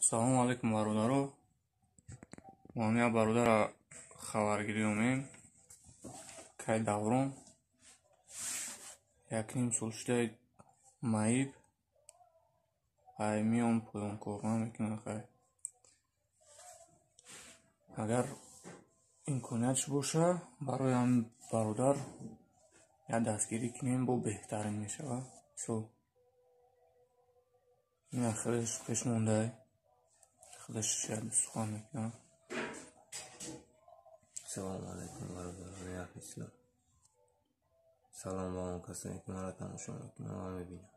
Салому алайкум, бародаро. Мо ҳам як бародара хабаргирӣ омем. Кай Даврон 1,5 сол шудаи маиб. Ай миён поён кор намекунад хай. Агар имкониятш боша, барои ҳамин бародар як дастгирӣ кунем, бо беҳтарин мешавад. Со ина худаш пеш мондай. Худаш шояд сухан мекунад. Салому алайкум, бародарони аҳли ислом. Салом ба он касоне ки маро тамошо мекунанд ва мебинанд.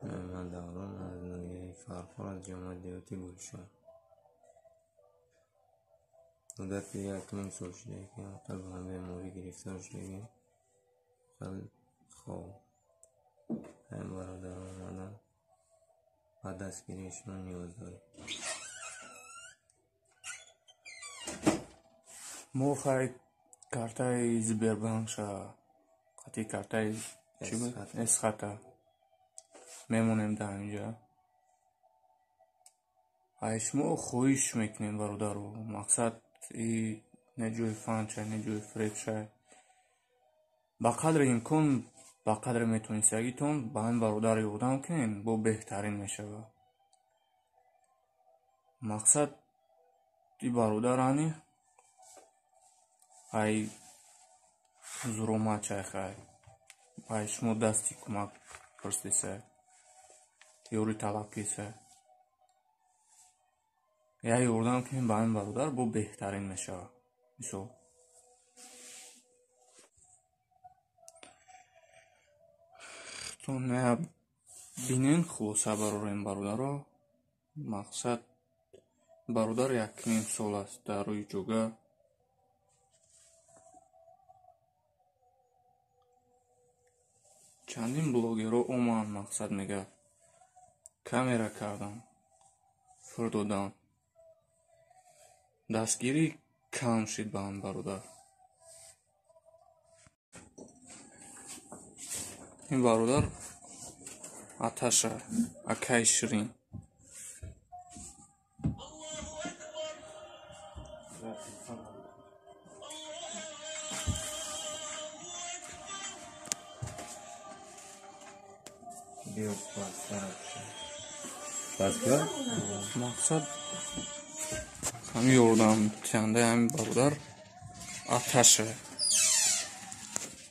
Номи ман Даврон, аз ноҳияи Фархор, аз ҷамоати деҳоти Гулшан. Муддати 1,5 сол шудае ки ҳамқал ба ҳам беморӣ гирифтор шудагим. Хел хоб. Ҳамин бародарон омадам, ба дастгирии шумо ниёз дорем. Мо хай картаи Сбербанкша, қати картаи чӣ буд? Эсхата мемонем дар ҳаминҷа. Ай шумо хоҳиш мекунем, бародаро. Мақсад и не ҷои фанча, не ҷои фиребша. Ба қадри имкон, ба қадри метонистагитон ба ҳамин бародар ёрдам кунем, бо беҳтарин мешавад. Мақсад и бародар ани ай зуромачай хай. Ай шумо дасти кӯмак пурсисай, ёрӣ талаб кисай. Як ёрдам кунем ба ҳамин бародар, бо беҳтарин мешавад. Мисол то ная бинен, хулоса барорем, бародаро. Мақсад бародар 1,5 сол аст дар рӯи ҷога. Чандин блогерҳо оманд, мақсад мега камера карданд, фур доданд. Дастгирӣ кам шид ба ҳамин бародар. Ин бародар Аташа, акаи Ширин. Мақсад ҳамин ёрдамчиҳандаи ҳамин бародар Аташа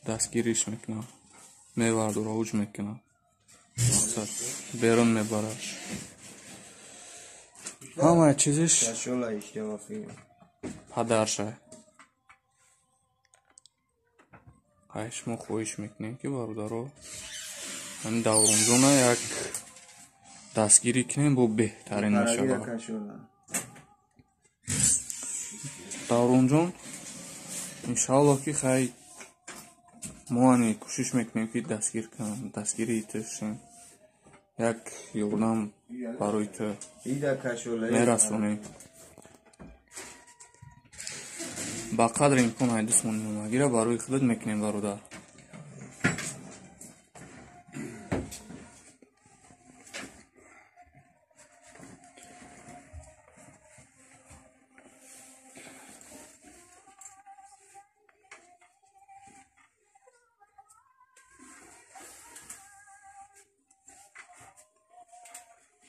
дастгириш мекунад, меварду равуҷ мекунад. Мақсад берун мебарад. Ҳамаи чизиш падарша. Ай шумо хоҳиш мекунем ки бародаро ҳамин Давронҷона як дастгирӣ кунем, бо беҳтарин мешавад. Давронҷон, иншааллоҳ ки хай мо ани кӯшиш мекунем ки дастгир кунам, дастгирии ту шем. Як ёрдам барои ту мерасонем. Ба қадри имкон ай дустмон меомагира барои худат мекунем, бародар.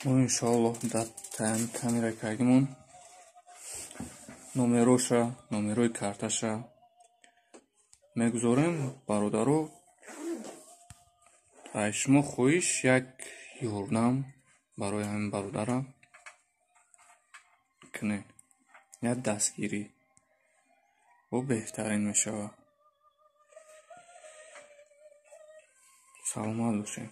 Мо иншоаллоҳ дар камера кардимон номероша, номерои карташа мегузорем, бародаро. Ай шумо хоҳиш як ёрдам барои ҳамин бародарам кунед, як дастгирӣ, бо беҳтарин мешавад. Саломат бошед.